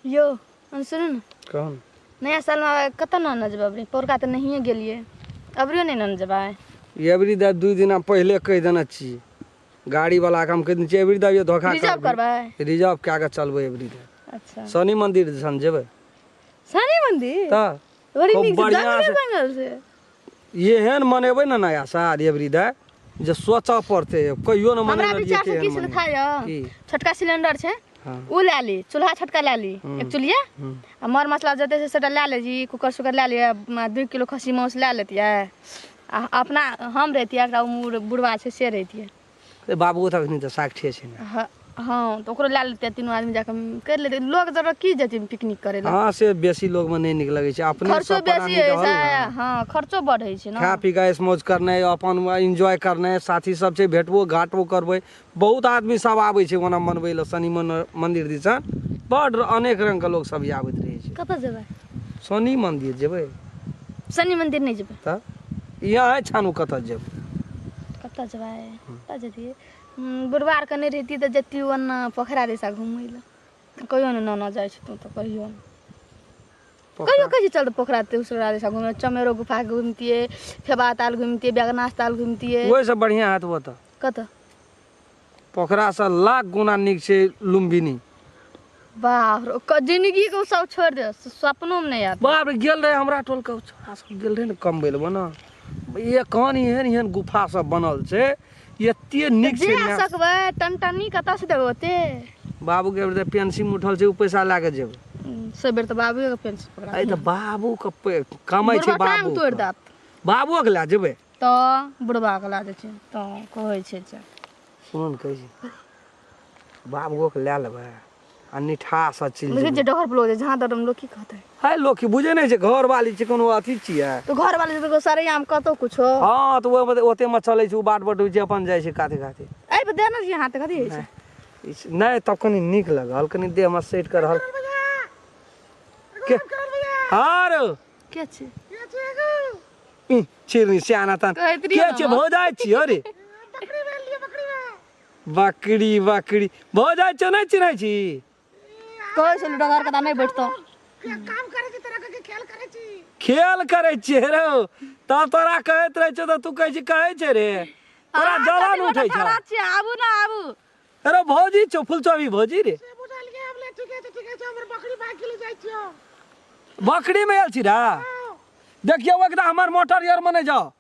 यौ हम सुनू ने। कहू ने। नया सालमे कतऽ ने जेबै अबरी? पौरका तऽ नहिए गेलियै, अबरियो नहि ने जेबै? एबरी दा 2 दिना पहिले कहि देने छी गाड़ी वाला के, हम कहि देने छियै एबरी दा ये धोखा रिजर्व करबै, रिजर्व कए के चलबै एबरी दा। अच्छा, शनि मंदिर दिसन जेबै। शनि मंदिर तऽ बड़ी खूब नीक छै, बढ़िआँ जंगले से। जंगल छै। एहन मनेबै ने नया साल एबरी दा जे सोचऽ पड़तै, कहियो ने हमरा मनेने रहियै विचार से तेहन की छै मनेबै। था यौ? की? छोटका सिलेंडर छै, हाँ। ओ लए ली, चूल्हा छोटका लए ली, एक चूल्हिया आ मर मसला जते छै सेटा लए ले जी, कुकर सुकर लए लिअ, 2 किलो खस्सी मांस लए लेतियै आ अपना हम रहितियै, एकटा ओ बुढ़वा छै से रहितियै। ए बाबू तऽ अखनी तऽ साठे छै ने। हँ, तऽ ओकरो लए लेतियै, तीनू आदमी जाकऽ करि लेतियै। लोग जरा की जेतै पिकनिक करै लए? हँ, से बेसी लोगमे नहि नीक लगै छै, अपने खर्चो सब बेसी प्राणी होइ रहल छै। ने। हँ, खर्चो बढ़ै छै ने। खा पी कऽ ऐश मौज करनाइ, अपन एन्जॉय करनाइ, साथी सब छै, भेटबो घाटबो करबै, बहुत आदमी सब आबै छै ओना मनबै लए शनि मंदिर दिसन, बड अनेक रंग के लोग सब आबैत रहै छै। कतऽ जेबै? शनि मंदिर जेबै। शनि मंदिर नहि जेबै। तऽ यहाँ छानू कतऽ जेबै? कतऽ जेबै? कतऽ जतियै? बुढ़वा आरके नहि रहितियै तऽ जतियै ओन्ना पोखरा दिसा घुमै लए। कहियो नहि नाना जाइ छै तू तऽ कहियो नहि। कहियो कहै छै चल तऽ पोखरा उसरा दिसा घुमै, चमेरो गुफा घुमतियै, फेबा ताल घुमतियै, बैगनाथ ताल घुमतियै। ओहिसँ बढ़िआँ हैत ओतऽ। कतऽ? पोखरासँ लाख गुना नीक छै लुम्बिनी। बाप रे, ओकर जिंदगी के ओ सब छोड़ि दे, सपनो मे नहि आयत। बाप रे, गेल रहे हमरा टोल के छोड़ा सब गेल रहे ने कमबै लए ने, एखन एहन एहन गुफा सब बनल छै, एते नीक छै जे ने। सकबै टनटनी कतऽ से देबै ओते? बाबू के बेर पेंसिल उठल छै, ओ पैसा लए के जेबै। से बेर तऽ बाबूए के पेंसिल पकड़ा। अरे तऽ बाबू के कमाइ छै, बुढ़बा टांग बाबू तोड़ि देत। बाबूओ के लए जेबै। तऽ बुढ़बा के लए जाइ छै तऽ कहै छै जे। सुनू ने, कहै छी बाबूओ के लए लेबै आ निठासँ चलि देखै जेबै। छियै डगर पर लोग जहाँ दर लोग की कहतै? है, लोक की बुझै नहि छै, घरवाली छै, कोनो अथी छियै? तऽ घरवाली तऽ सरैयामे कतौ कुछो। हँ, तऽ ओहिमे ओतेमे चलै छै, ओ बाट बटबै छै, अपन जाइ छै काते काते। एहि पर देने छियै हाथ, कथी होइ छै? नहि, तब कनि नीक लगल, कनि देहमे सटि कऽ रहल। के हँ रौ? के छै? ई, चिरनी सियाना तन कहैत के रहियै छै? ने। भौजाइ छियौ रे? बकरी बकरी भौजाइ छौ, नहि चिन्है छी? कहै छलहुँ डगर के तऽ नहि बैठतौ। खेल करै छियै रौ, तब तोरा कहैत रहै छौ तऽ तू कहै छी, कहै छै रे, तोरा जलन उठै छौ। छियै, आबू ने आबू। अरे भौजी छौ, फुलचोबी भौजी रे। बकरी में आयल छी रे? देखियौ एकदा हमर मोटर यार में नहि जाओ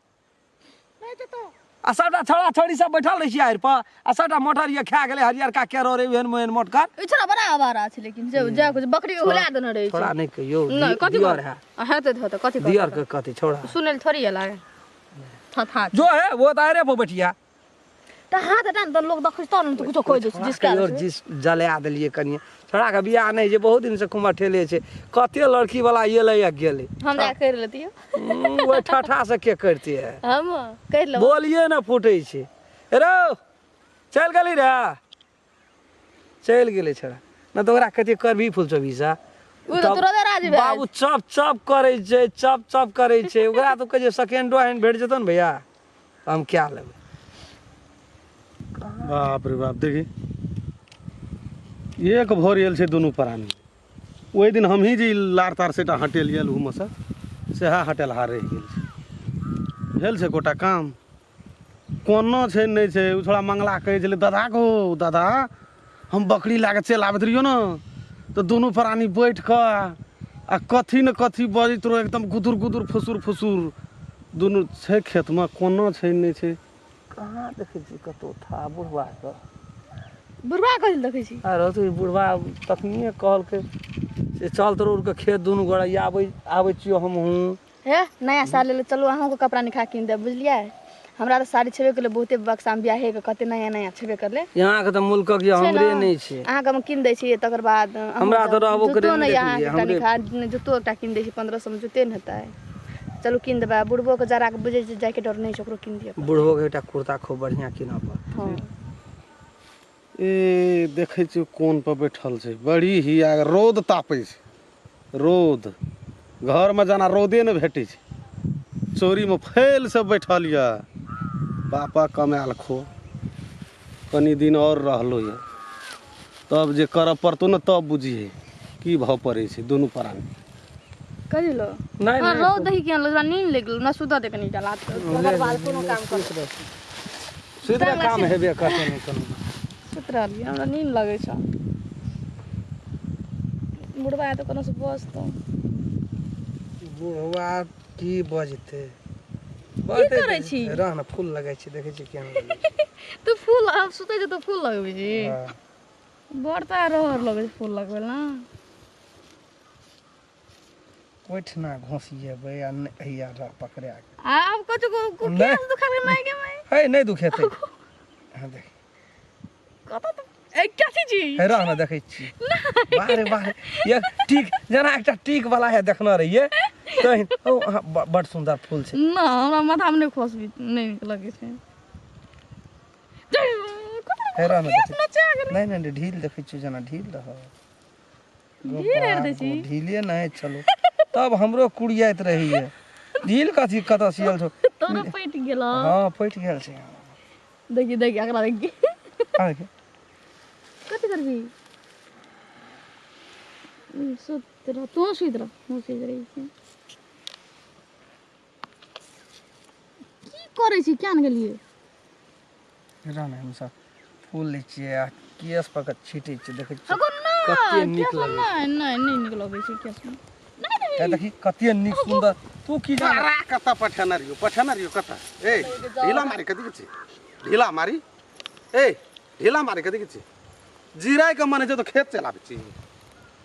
आ सबटा छौड़ा छौड़ी सब बैठल रहै छियै आड़ि पर आ सबटा मोटर ये खा गेलै हरियरका केरो रे, ओहन मोहन मोटकर। ई छोड़ा बड़ा आवारा छै, लेकिन जे जा कुछ बकरी के हुला देने रहै छै। छोड़ा नहि कहियौ। नहि, कथी दियर है। हेतै तऽ हेतै, कथी? दियर के कथी छोड़ा सुनल थोड़ी एला था जो है वो तऽ आरे पर बैठिया। तऽ हाथ हटा ने तऽ लोग देखै छै तब ने, तऽ कुछो कहि दै छै जिसका कहियो जिस जला देलियै कनिए। छोड़ाके बियाह नहि छै, बहुत दिनसँ कुमर ठेले छै, कते लड़की वाला एलै आ गेलै। हम जा करि लेतियै। ओहि ठठा से के करतियै? हम करि लेबै। बोलिए ने फूटै छै रौ। चलि गेली रे, चलि गेलै छोड़ा, नहि तऽ ओकरा कहितियै करबही फूल चौबीसा। ओ तऽ तुरते राजी भए। बाबू चप चप करै छै, चप चप करै छै। ओकरा तऽ कहै छै सेकेंडो हैंड भेट जेतौ ने भैया, तऽ हम क्या लेबै। बाप रे बाप, देखी एक भोर आयल छै दुनू प्राणी। ओहि दिन हमही जे ई लार तार सेटा हटेलियै ओहूमे सँ सएह हटेलहा रहि गेल छै। भेल छै गोटा काम कोनो छै नहि छै। ओ छोड़ा मंगला कहै छलै, दादा गो दादा, हम बकरी लए कऽ चलि आबैत रहियौ ने तऽ दुनू प्राणी बैठ कऽ आ कथी ने कथी बजैत रहौ, एकदम गुदुर गुदुर फुसुर फुसुर। दुनू छै खेतमे, कोनो छै नहि छै। कहाँ देखै छी कतहु था बुढ़बाके? बुढ़बा कथी लए देखै छी? आरो तऽ ई बुढ़बा तखनिए कहलकै से चल तोरो आरके खेत दुनू गोरा आबै आबै छियौ हमहूँ। हे, नया साल ले चलू, अहूँके कपड़ा निखा कीन देब, बुझलियै? हमरा तऽ साड़ी छेबे करलै बहुते बक्सामे, बियाहेके कते नया नया छेबे करलै। यहाँके तऽ मुल्कक ये छै हमरे ने? नहि छै। अहाँके हम कीन दै छी, तकर बाद अहूँ हमरा तऽ जाउ। रहबो जूतो करै नहि नहि अहाँके देखलियै, एकटा हमरे निखा जूतो एकटा कीन दै छी, 1500 मे जूते ने हेतै? चलू कीन देबै। बुढ़बोके जराके बुझै छै जाइके डर नहि छै, ओकरो कीन दिअ। बुढ़बोके एकटा कुर्ता खूब बढ़िआँ कीनऽ पड़त। हँ। ए देखै छियै कोन पर बैठल छै, बड़ी हिया रौद तापै छै, रौद घरमे जेना रौदे नहि भेटै छै, चोरीमे फैल से बैठल यऽ। बापा कमायल खो, कनि दिन आओर रहलो यऽ, तब जे करऽ पड़तौ ने तब बुझिहे। की भाव पड़ै छै दुनू प्राणी। कहि लो। नहि। हाँ, नहि। रौद दही के लोग नींद लग गेलो ना, सुता दे कनी डाला ओकर बाद कोनो काम कर। सुति रह, काम हेबे करतै नहि कोनो। सुत रहलियै, हमरा नींद लगै छ। बुढ़बा तऽ कोनो से बजतौ। बुढ़वा की बजतै? की करै छी? रह ने, फूल लगै छै, देखै छी केहन लगै छै। तू फूल आब सुतै छै तऽ फूल लगबै छी? हँ। बड़ तऽ रहर लगै छै फूल लगबै लए। ओहिठिना घोसिएबै आ नहि हैया रह पकड़ा के। आ आब कछु नहि। केस दुखा के माय के माय। है, नहि दुखेतै। हाँ, देख। कतऽ तऽ ए कथी छी? हे, रह ने, देखै छी। वाह रे वाह रे, ये टीक जेना एकटा टीक वाला है, देखने रहियै तहिन। ओ अहाँ बड़ सुन्दर फूल छै। ना, हमरा माथामे नहि खोसबी, नहि नीक लगै छै। हे, रह ने, देखै। नचा गेलै। नहि नहि नहि, ढील देखै छियै, जेना ढील रह। ढील आरि दै छी? ढीले नहि छलो तब हमरो कुड़ियाइत रहैए। ढील कथी, कतऽ सियल छौ? तोरो पटि गेल? हँ, फटि गेल छै। देखी देखी, एकरा देखी। आ देखी। कथी करबी? सुत रह तू, सुति रह, हम सुति रहै छी। की करै छी? किया ने गेलियै? रह ने, हमसब फूल लै छियै आ केस पर के छीटै छियै, देखै छियै अगो ना। कते नीक केस लगै। नहि नहि, नहि नीक लगै छै केस मे। नहि देबही। हे, देखी कते नीक सुन्दर। तू की जाने? तारा कतऽ पठेने रहियो? पठेने रहियो कतऽ? ए, ढीला मारी कथी के छै? ढीला मारी, ए ढीला मारी कथी के छै? जीराय के मन छै तऽ खेत चलाबै छी।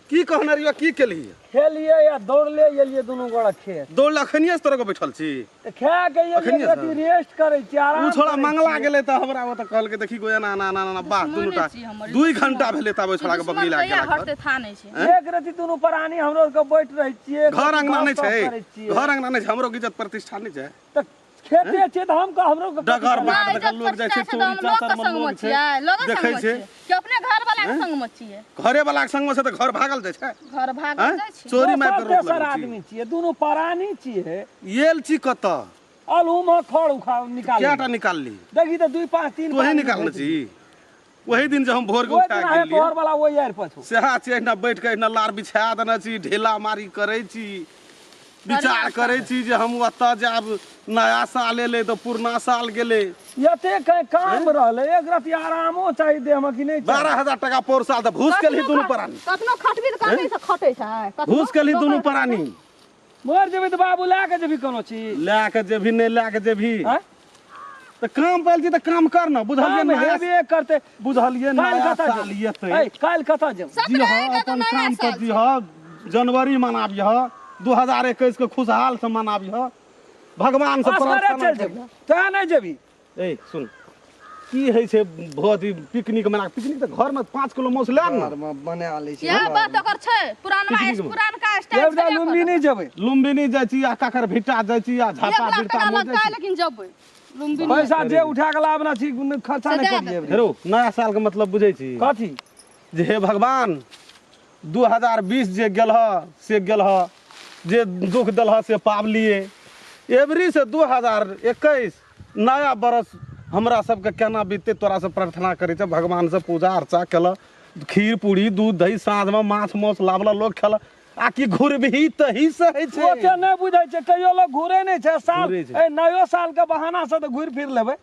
की कहने रहियो, की केलही? खेलियै आ दौड़ले एलियै दुनू गोड़ा खेत। दौड़ अखनिये से तोरा के बैठल छी। तऽ खा के एलियै। अखनिये कथी रेस्ट करै छी, आराम ओ छोड़ा करै मंगला छियै। गेलै तऽ हमरा ओतऽ कहलकै, देखी गो, एना एना एना एना। बाह, दुनू टा दुश्मने छी हमर, 2 घंटा भेलै तब ओहि छोड़ा के दुश्मन बगली लागि कहिया गेला घर। हटतै था नहि छै। एक रति दुनू प्राणी हमरो के बैठ रहै छियै, एक घर रति अंगना नहि गप-सप छै? करै छियै। घर अंगना नहि छै? हमरो इज्जत प्रतिष्ठा नहि छै? तऽ खेते छै तऽ हम हमरो के डगर कथी बाट ना, देखल इज्जत लोग जाइ छै, प्रतिष्ठा तऽ चोरी हम लोग चाचर के मे संग लोग मे छै, छियै, लोग देखै संग मे छै। छियै कि अपने घर वाला के संग मे छियै? घरे वाला के संग मे छै तऽ घर भागल जाइ छै? घर भागल आँय? जाइ छै? चोरी मारि दोसर कऽ रोप तेसर लगै छी। आदमी छियै, दुनू प्राणी छियै। येल छी कतऽ? अलहुम खड़ उखा निकाल। कएटा निकालली? देखी तऽ 2 5 3। तोही निकालने छी। ओही दिन जे हम भोर के ओहि उठा दिन के अहाँ गेलियै तोहर वाला ओहि आरि पछू सेहा छै। एहिना बैठ के एहिना लार बिछा देने छी, ढेला मारी करै छी, विचार करै छी जे हम ओतऽ जायब। नया साल एलै तऽ पुरना साल गेलै। एते काम रहलै, एक रति आरामो चाही देहमे कि नहि चाही? 12,000 टाका पौर साल तऽ घूस केलही दुनू प्राणी। कखनो खटबी तऽ कतै से खटै छै कखनो। घूस केलही दुनू प्राणी। मरि जेबै तऽ बाबू लए कऽ जेबही कोनो चीज? लए कऽ जेबही, नहि लए कऽ जेबही? आँय? तऽ काम पायल छी तऽ काम कर ने, बुझलियै? काम नया हेबे करतै। बुझलियै? काल्हि नया कतऽ साल जेबै? एतै। ऐ, काल्हि कतऽ जेबै? जी हँ, 17 के तऽ अपन नया काम साल पर जी हँ, जनवरी मनाबिह, 2021 के खुशहाल से मनाबिह, भगवान से असगरे प्रार्थना चलि करिह। जेबै तैं नहि जेबही। ए सुन, की होइ छै भोज ई पिकनिक मना? पिकनिक तऽ घरमे 5 किलो मासु ले आन ने। घरमे बना लै छी। इएह बात ओकर छै, पुरानवा पिकनिक मे। पुरानका स्टाइल। एक दा लुम्बिनी जेबै। लुम्बिनी जाइ छी आ काकर भिट्टा जाइ छी आ 1 झापा लाख बिरता टका मे जाइ लगतै छी। लेकिन जबै लुम्बिनी। पैसा जे उठा के लाबना छी, खर्चा से नहि दए करियै। हेरो, नया साल के मतलब बुझै छी? कथी? जे हे भगवान, 2020 जे गेल ह से गेल ह, जे दुख देल ह से पाबलिए। एबरी से 2021 नया बरस हमरा सबके केना बीतते, तोरा से प्रार्थना करै छै। भगवान से पूजा अर्चा केलक, खीर पूरी दूध दही, साँझमे माछ मांस लाबल, लोक खेलक आ कि घुरबही तही से होइ छै। ओते नहि बुझै छै, कहियो लोक घुरे नहि छै साल। घुरै छै। ए, नयो साल के बहाना से तऽ घुरि फिर लेबै।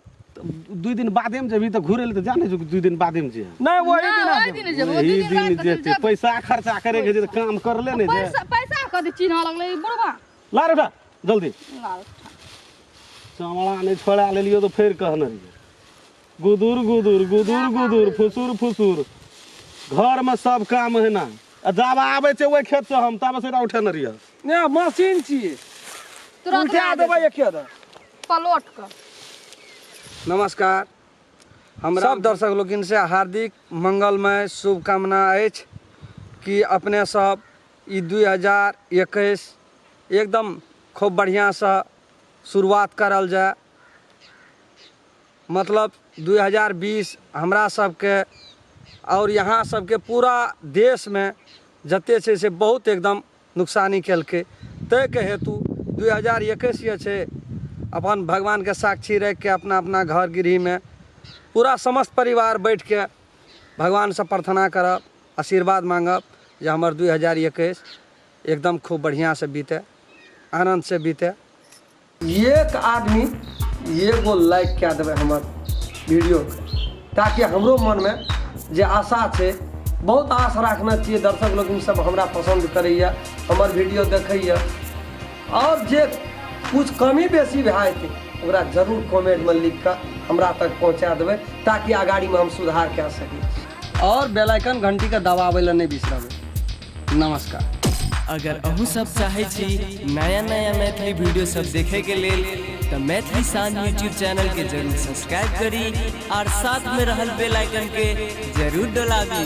2 दिन बादेमे जेबही तऽ घुरै लए तऽ जानै छौ कि 2 दिन बादेमे जे नहि, ओही ना, दिन ओहि दिन जेबै, ओही 2 दिन दिन राति कऽ जेतै। जेबै। पैसा खर्चा करे के छै तऽ काम करले नहि छै। पैसा पैसा कथी चिन्ह लगलै ई बुढ़बा? ला रे, उठा जल्दी। लाल। चमड़ा नहि छोड़ा लेलियो तऽ फेर कहने रहियै गुदुर गुदुर गुदुर गुदुर फुसुर फुसुर। घरमे सब काम है ना, आ जब आबै छै ओहि खेतसँ हम ताबे सेटा उठेने रहियै। ने मशीन छियै। तुरंत उल्टा ला देबै एके दऽ। पलोट कऽ। नमस्कार, हम सब दर्शक लोकिन से हार्दिक मंगलमय शुभकामना अछि कि अपने सब ई 2021 एकदम खूब बढ़िआँसँ शुरुआत करल जाय। मतलब 2020 हमरा सबके आओर यहाँ सबके पूरा देशमे जते छै से बहुत एकदम नुकसानी केलकै, ताहिके हेतु 2021 जे छै अपन भगवानके साक्षी राखिके अपना अपना घर गृहमे पूरा समस्त परिवार बैठके भगवानसँ प्रार्थना करब, आशीर्वाद माँगब जे हमर 2021 एकदम खूब बढ़िआँसँ बीतय, आनन्दसँ बीतय। एक आदमी एगो लाइक कए देबै हमर वीडियोके, ताकि हमरो मनमे जे आशा छै, बहुत आश राखने छियै, दर्शक लोकनि सब हमरा पसन्द करैए, हमर वीडियो देखैए, आओर जे किछु कमी बेसी भए जेतै ओकरा जरूर कमेंटमे लिख कऽ हमरा तक पहुँचा देबै, ताकि अगाड़ीमे हम सुधार कए सकी। आओर बेल आइकन घंटीके दबाबै लए नहि बिसरबै। नमस्कार। अगर अहूँ सब चाहै छी नया नया मैथिली वीडियो सब देखे के लेल तऽ मैथिली शान यूट्यूब चैनल के जरूर सब्सक्राइब करी और साथ में रहल बेल आइकन के जरूर दबाबी।